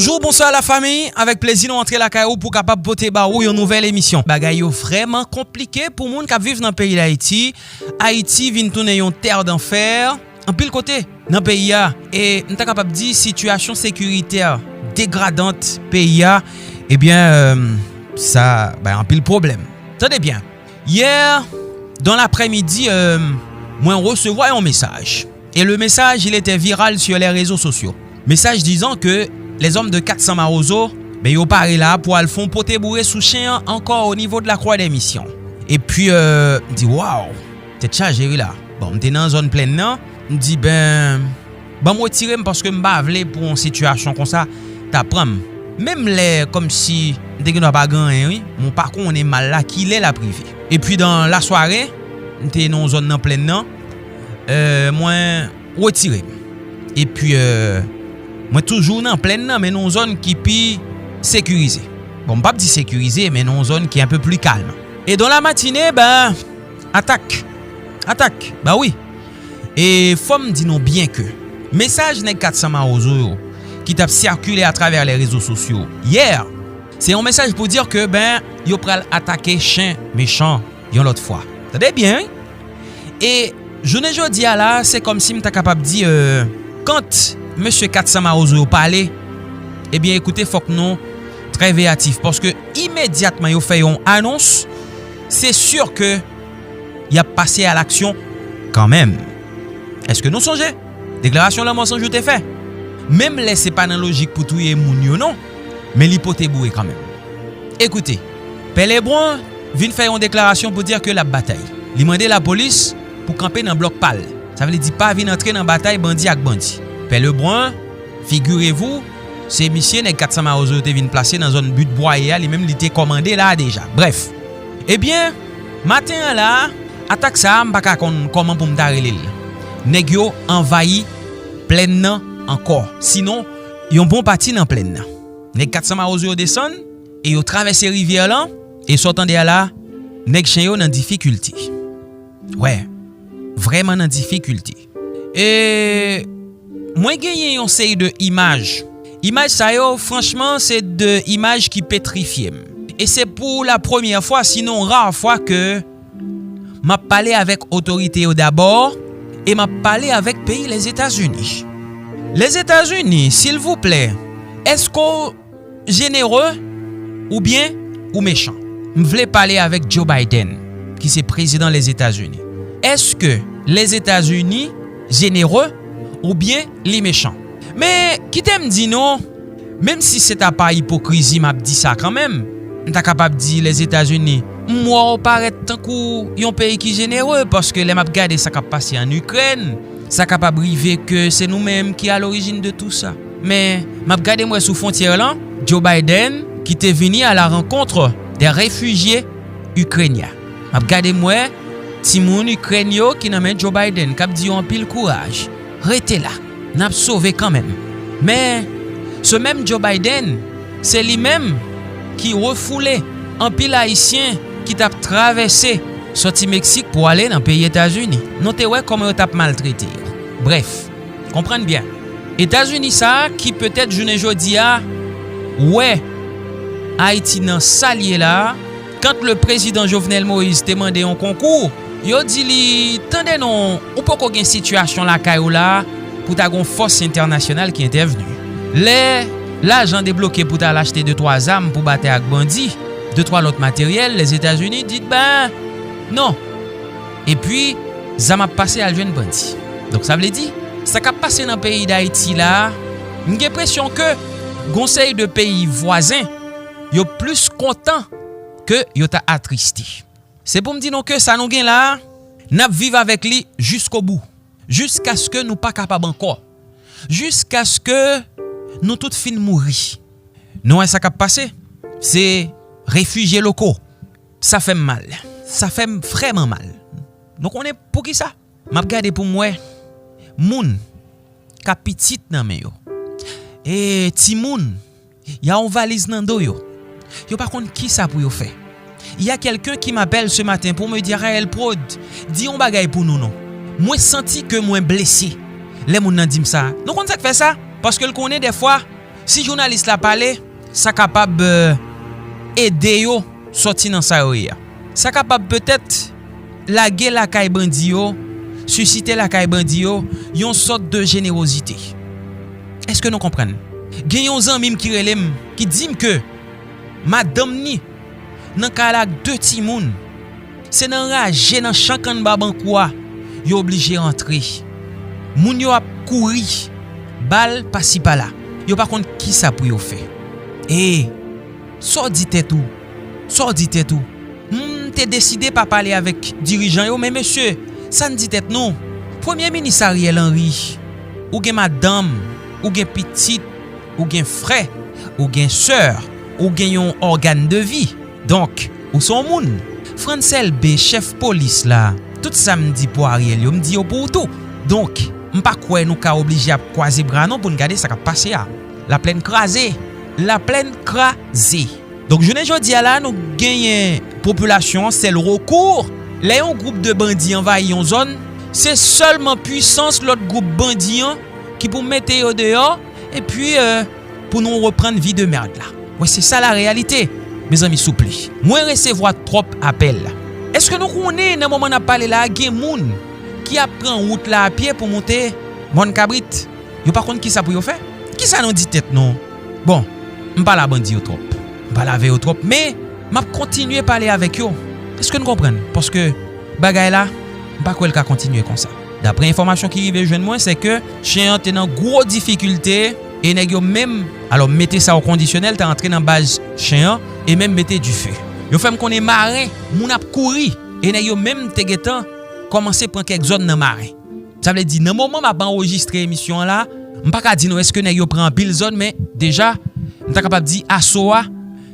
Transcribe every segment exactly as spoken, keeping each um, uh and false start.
Bonjou, bonswa la fami. Avèk plezi nou antre lakay ou pou kapab pote ba ou yon nouvèl emisyon. Bagay yo vrèman konplike pou moun k ap viv nan peyi Dayiti. Ayiti vin tounen yon tè danfè. Anpil kote nan peyi a. E m ta kapab di sitiyasyon sekiritè degradant peyi a. Ebyen, euh, sa bay anpil pwoblèm. Tande byen. Yè, dans l'après-midi, euh, mwen resevwa yon mesaj. Et le message, il était viral sur les réseaux sociaux. Message disant que les hommes de quatre cents Mawozo, ben, yo pare la pou al fè yon pote boure sou chen an ankò o nivo de la Croix des Missions. Epi, euh, m di, waw, tèt chaje wi la. Bon, m te nan zòn plèn nan, m di, ben, ban m retire m paske m pa vle pou yon sitiyasyon konsa ta pran m. Menm lè kòmsi m te gen dwa pa gen anyen wi, men w pa konnen mal la kilè l ap rive. Epi dans la soirée, m te nan yon zòn nan plèn nan, euh, mwen retire m. Epi, euh, mwen toujou nan plèn nan, men nan yon zòn ki pi sekirize. Bon, m p ap di sekirize, men nan yon zòn ki un peu plus calme. Et dans la matinée, ben, atak. Atak, ba wi. E fò m di nou byen ke mesaj nèg kat san Mawozo yo ki t ap sikile atravè lè rezo sosyo yè, se yon mesaj pou di ke, ben, yo pral atake chen mechan yon lòt fwa. Tande byen, wi. E jounen jodi a la, se kòmsi m ta kapab di, euh, quand mesye kat san Mawozo yo pale, ebyen, ekoute, fòk nou trè veyatif, paske imedyatman yo fè yon anons, se si ke y ap pase a laksyon kanmenm. Èske nou sonje deklarasyon Lanmò San Jou te fè? Menm lè se pa nan lojik pou touye moun yo non, men li pote boure kanmenm. Ekoute, Pè Lebron vin fè yon deklarasyon pou di ke l ap batay. Li mande lapolis pou kanpe nan blòk pa l. Sa vle di pa vin antre nan batay bandi ak bandi. Pè Lebron, figirevou, se misye nèg kat san Mawozo yo te vin plase nan zòn But Bwaye a, li menm li te kòmande la a deja. Brèf, ebyen, maten an la a, atak sa a, m pa ka konn kòman pou m ta rele l. Nèg yo anvayi plèn nan ankò. Sinon, yon bon pati nan plèn nan. Nèg kat san Mawozo yo desann e yo travèse rivyè lan, e sa w tande a la, nèg chen yo nan difikilte. Wè, vrèman nan difikilte. E mwen genyen yon seri de imaj. Imaj sa yo, franchman, se de imaj ki petrifye m. E se pou la premyè fwa, sinon ra fwa, ke m ap pale avèk otorite yo dabò e m ap pale avèk peyi Lèzetazini. Lèzetazini, silvouplè, èske w jenere oubyen ou mechan? M vle pale avèk Joe Biden, ki se prezidan Lèzetazini. Èske Lèzetazini jenere oubyen li mechan? Men, kite m di nou, menm si se ta pa ipokrizi, m ap di sa kanmenm. M ta kapab di Lèzetazini, m wè w parèt tankou yon peyi ki jenere, paske lè m ap gade sa k ap pase ann Ikrèn, sa kapab rive ke se nou menm ki alorijin de tou sa. Men, m ap gade m wè sou fwontyè lan, Joe Biden, ki te vini à la rencontre des réfugiés ukrainiens. M ap gade m wè timoun Ikrèn yo ki nan men Joe Biden k ap di yo anpil kouraj. Rete la, n ap sove kanmenm. Men, se menm Joe Biden, se li menm ki refoule anpil Ayisyen ki t ap travèse sòti Meksik pou ale nan peyi Etazini. Nou te wè kòman yo t ap maltrete yo. Brèf, konprann byen. Etazini sa a ki petèt jounen jodi a wè Ayiti nan sa l ye la a, quand le président Jovenel Moïse te mande yon konkou, yo di li, tande non, ou poko gen sitiyasyon lakay ou la a pou ta gon fòs entènasyonal ki entèvni. Lè lajan debloke pou ta al achte de twa zam pou batay ak bandi, de twa lòt materyèl, Lèzetazini di, ben, non. Epi, zam ap pase al jwenn bandi. Donk, sa vle di, sa k ap pase nan peyi Dayiti la a, m gen enpresyon ke gon seri de peyi vwazen, yo plis kontan ke yo ta atriste. Se pou m di nou ke sa nou gen la a, n ap viv avèk li jiskobou. Jiskaske nou pa kapab ankò. Jiskaske nou tout fin mouri. Nou wè sa k ap pase? Se refijye loko. Sa fè m mal. Sa fè m vrèman mal. Nou konnen poukisa? M ap gade pou m wè moun k ap pitit nan men yo. E timoun, y a yon valiz nan do yo. Yo pa konn kisa pou yo fè. Y a quelqu'un qui m'appelle ce matin pour me dire, Raël Prod, di yon bagay pou nou non. Mwen santi ke mwen blese lè moun nan di m sa. Nou konn sa k fè sa? Paske l konnen dèfwa, Si jounalis la pale, sa kapab, euh, ede yo sòti nan sa yo ye a. Sa kapab petèt lage lakay bandi yo, sisite lakay bandi yo yon sòt de jenerozite. Èske nou konprann? Gen yon zanmi m ki rele m, ki di m ke madanm ni nan kay la ak de timoun. Se nan raje nan chan kann babankou a yo oblije rantre. Moun yo ap kouri, bal pasi pala. Yo pa konn kisa pou yo fè. E, sa w di tèt ou? Sa w di tèt ou? M te deside pa pale avèk dirijan yo, men mesye, sa n di tèt nou? Premye minis Ariel Henry, ou gen madanm, ou gen pitit, ou gen frè, ou gen sè, ou gen yon ògàn de vi. Donk, ou se yon moun. Frantz Elbé, chèf polis la, tout sa m di pou Ariel yo, m di yo pou ou tou. Donk, m pa kwè nou ka oblije ap kwaze bra non pou n gade sa k ap pase a. Laplèn kraze. Laplèn kraze. Donk, jounen jodi a la, nou genyen popilasyon an, sèl rekou, lè yon gwoup de bandi anvayi yon zòn, se sèlman pwisans lòt gwoup bandi an ki pou mete yo deyò, epi, euh, pou nou reprann vi de mèd la. Wè, se sa la reyalite, mezanmi, souple. Mwen resevwa twòp apèl. Èske nou konnen nan moman n ap pale la a, gen moun ki ap pran wout la a pye pou monte Mòn Kabrit? Yo pa konn kisa pou yo fè. Kisa nou di tèt nou? Bon, m pa la bandi yo twòp. M pa la avè yo twòp, men m ap kontinye pale avèk yo. Èske n konprann? Paske bagay la, m pa kwè l ka kontinye konsa. Daprè enfòmasyon ki rive jwenn mwen, se ke chen an te nan gwo difikilte e nèg yo menm, alò, mete sa o kondisyonèl, te antre nan baz chen an e menm mete dife. Yo fè m konnen Maren, moun ap kouri e nèg yo menm te gentan kòmanse pran kèk zòn nan Maren. Sa vle di, nan moman m ap anrejistre emisyon an la, m pa ka di nou èske nèg yo pran anpil zòn, men deja, m ta kapab di aso a,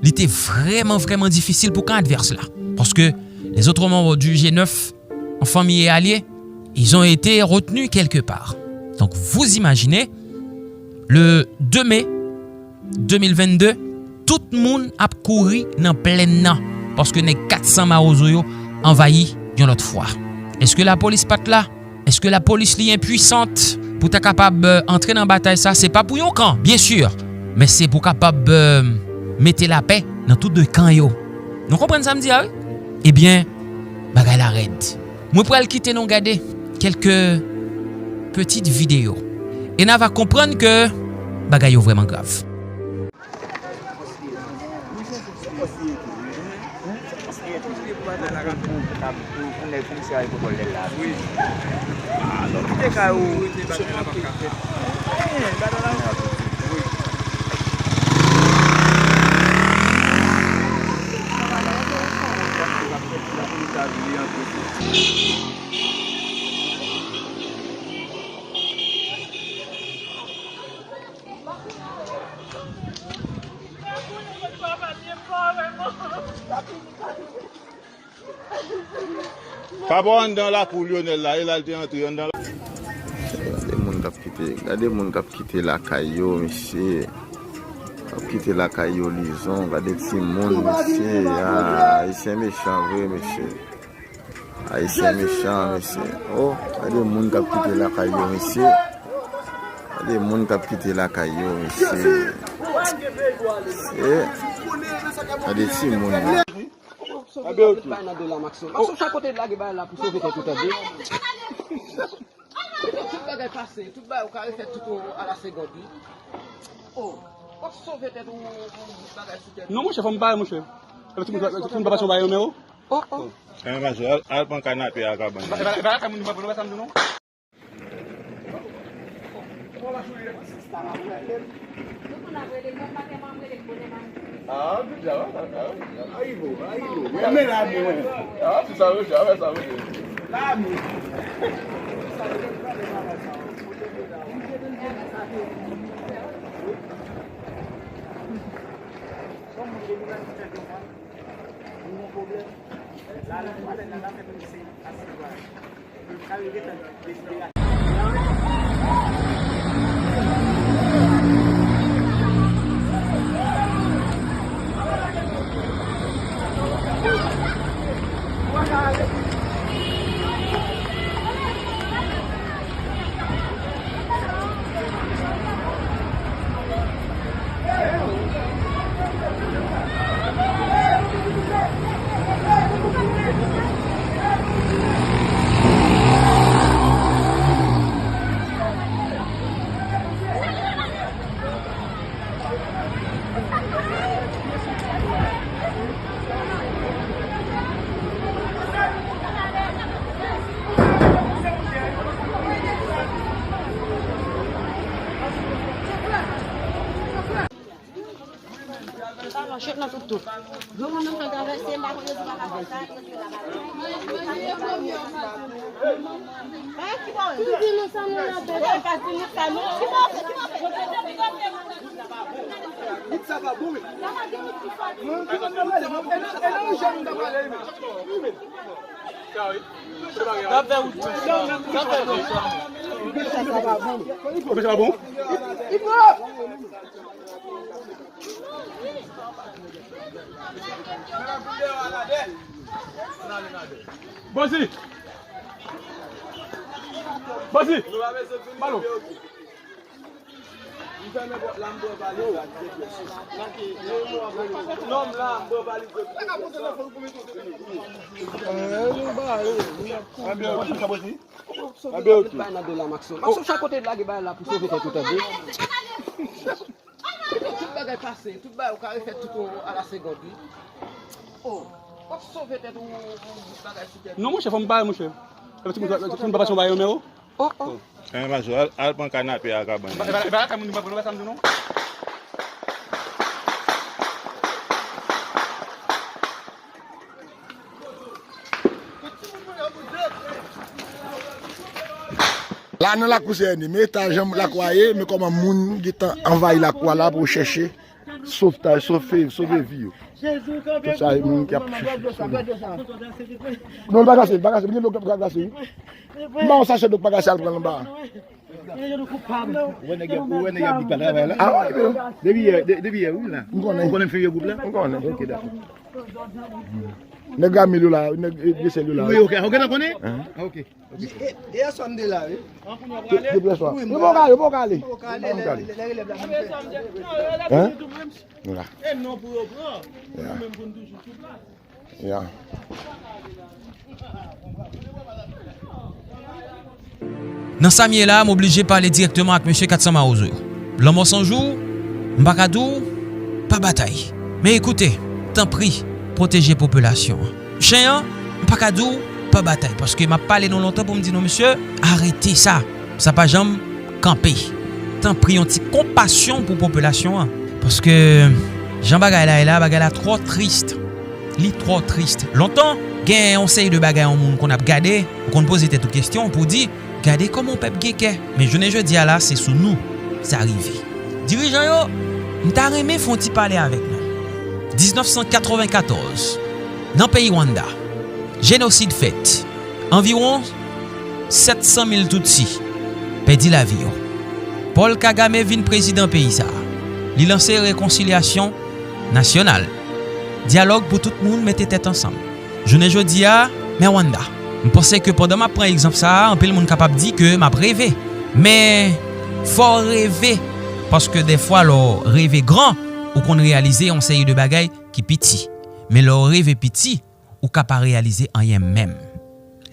li te vrèman, vrèman difisil pou kan advès la. Paske les autres membres du G neuf, en famille et alliés, ils ont été retenus quelque part. Donc, vous imaginez, le deux mai, de mil vennde, tout moun ap kouri nan plèn nan, paske nèg kat san mawozo yo anvayi yon lòt fwa. Èske lapolis pa t la? Èske lapolis li enpwisant pou ta kapab, euh, antre nan batay sa? Se pa pou yon kan, byen si, men se pou kapab, euh, mete lapè nan tou de kan yo. Nou konprann sa m di a, wi? Ebyen, bagay la rèd. Mwen pral kite nou gade kèlke pitit videyo. E n a va konprann ke bagay yo vrèman grav. Papa w anndan lakou Lyonèl la, e la l te antre anndan la. Gade moun k ap kite, gade moun k ap kite lakay yo, mesye. K ap kite lakay yo Lizon, gade timoun, mesye. Ah, Ayisyen mechan vre, mesye. Ayisyen mechan, mesye. Oh, gade moun k ap kite lakay yo, mesye. Gade moun k ap kite lakay yo, mesye. Se, gade timoun yo. Tout bagay nan do la, Maxo. Maxo, sa kote lage bagay la pou sove tèt ou, tande? Tout bagay pase, tout bagay ou ka refè tout a la segonn, wi. Oh, w ap sove tèt ou, ou, ou bagay sou tèt ou. Non, monchè, fò m pale, monchè. Tout moun pa pase yon bagay nan men w. Oh, oh. Al, al pran kanape a kabann. Ba, ba, ba, ba, moun pa pran sa m di non. Ah, good job, ah, ah, ah. Ayibo, ayibo. Mwen la, mwen. Ah, se sa, mesye, ah, sa, mesye. La, mwen. Sa manchèt nan tout tou. Granmoun nan ka travèse, m pa konn yo di pa ka fè sa. Bozi! Bozi! Balo! Anbe otou. Bay nan do la, Maxo. Maxo, chak kote lage bay la pou sove tèt ou, tande. Tout bagay pase, tout bagay ou ka refè tout ou a la segond, wi. Oh, w ap sove tèt ou, ou, ou, bagay sou tèt. Non, monchè, fò m pale, monchè. Epi ti moun, ti moun pa pase yon bagay nan men ou? Oh, oh. Anyen pa sou, al, al pran kanape a kabann. Ba, ba, ba, ba, moun pa pran sa m di non. La nan lakou se ni, men eta jan lakou a ye, men kòman moun gentan anvayi lakou a la pou chèche sovtaj, sove, sove vi yo. Tout sa, e moun ki ap chèche sove. Non, li pa kase, li pa kase, li gen dlo k ap kase, wi. M ba w sachè dlo k pa kase, al pran l anba. Ou wè nèg y ap, ou wè nèg y ap di pa travay la? Ah, wi, men. Depi yè, de-, depi yè, wi, la. M konnen. Ou konnen m fin vye gwoup la? M konnen. Ok, dakò. Nèg Ramil yo la, nèg, e, Dyesèl yo la. Wi, ok. Ou gentan konnen? Hein? Ah, ok. E, e, e, aswè m te la, wi. De, depi aswè. Wi, m yo pa ka ale, yo pa ka ale. Yo pa ka ale, lè, lè, lè relèv la fin fèt. Hein? Nou la. E non pou yo pran. Ya. Nou menm pou n toujou sou plas. Ya. Nan sa m ye la, m oblije pale dirèkteman ak mesye Kat San Mawozo. Lanmò san jou, m pa ka di w pa batay. Men ekoute, tanpri, pwoteje popilasyon an. Chen an, m pa ka di w pa batay, paske m ap pale nou lontan pou m di nou, mesye, arete sa. Sa pa janm kanpe. Tanpri, yon ti konpasyon pou popilasyon an. Paske jan bagay la ye la, bagay la twò tris. Li twò tris. Lontan, gen yon seri de bagay yon moun konn ap gade, ou konn poze tèt ou kesyon pou w di, gade kòman yon pèp gen kè. Men jounen jodi a la, se sou nou sa rive. Dirijan yo, m ta renmen fè yon ti pale avèk nou. Diznèf san katrevenkatòz, nan peyi Rwanda, jenosid fèt. Anviwon sèt san mil Tutsi pèdi lavi yo. Paul Kagame vin prezidan peyi sa a. Li lanse rekonsilyasyon nasyonal. Dyalòg pou tout moun mete tèt ansanm. Jounen jodi a, men Rwanda. M panse ke pandan m ap pran egzanp sa a, anpil moun kapab di ke m ap reve. Men, fò w reve, paske dèfwa, lè w reve gran, ou konn reyalize yon seri de bagay ki piti. Men lè w reve piti, ou ka pa reyalize anyen menm.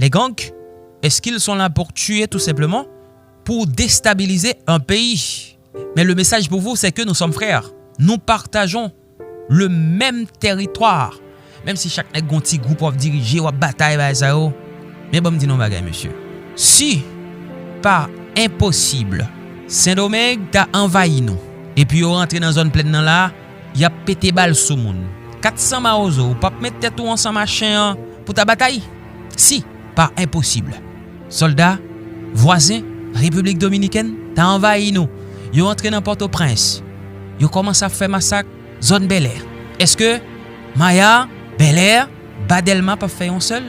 Les gangs, est-ce qu'ils sont là pour tuer tout simplement, pour déstabiliser un pays? Mais le message pour vous, c'est que nous sommes frères. Nous partageons le même territoire. Menm si chak nèg gon ti gwoup w ap dirije, w ap batay, bagay sa yo. Men ban m di nou yon bagay, mesye. Si, pa enposib, Sendomeng ta anvayi nou, epi yo rantre nan zòn plèn nan la, y ap pete bal sou moun. Kat San Mawozo, ou p ap met tèt ou ansanm a chen an pou ta batay? Si, pa enposib. Sòlda vwazen, Repiblik Dominikèn, ta anvayi nou. Yo antre nan Pòtoprens. Yo kòmanse ap fè masak zòn Bèlè. Èske Maya, Bèlè, ba Dèlma p ap fè yon sèl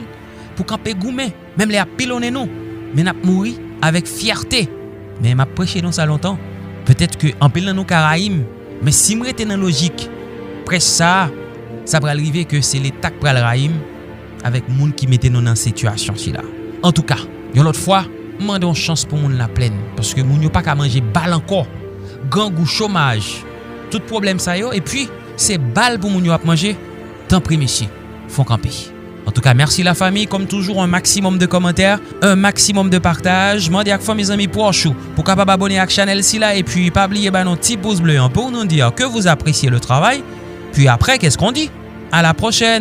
pou kanpe goumen? Menm lè y ap pilonnen nou, men n ap mouri avèk fyète. Men m ap preche nou sa lontan. Petèt ke anpil nan nou ka rayi m, men si m rete nan lojik prèch sa a, sa pral rive ke se Leta k pral rayi m avèk moun ki mete nou nan sitiyasyon sila. Antouka, yon lòt fwa, m mande yon chans pou moun Laplèn, paske moun yo pa ka manje bal ankò. Grangou, chomaj, tout pwoblèm sa yo, epi se bal pou moun yo ap manje. Tanpri mesye, fon kanpe. Antouka, mèsi lafanmi. Kòm toujou, un maximum de commentaires, un maximum de partage. Mande ak fanmi, zanmi, pwòch ou pou kapab abòne ak chanèl sila. Epi, pa bliye ba nou ti pous ble an pou nou di ke vous appréciez le travail. Puis après, qu'est-ce qu'on dit? À la prochaine!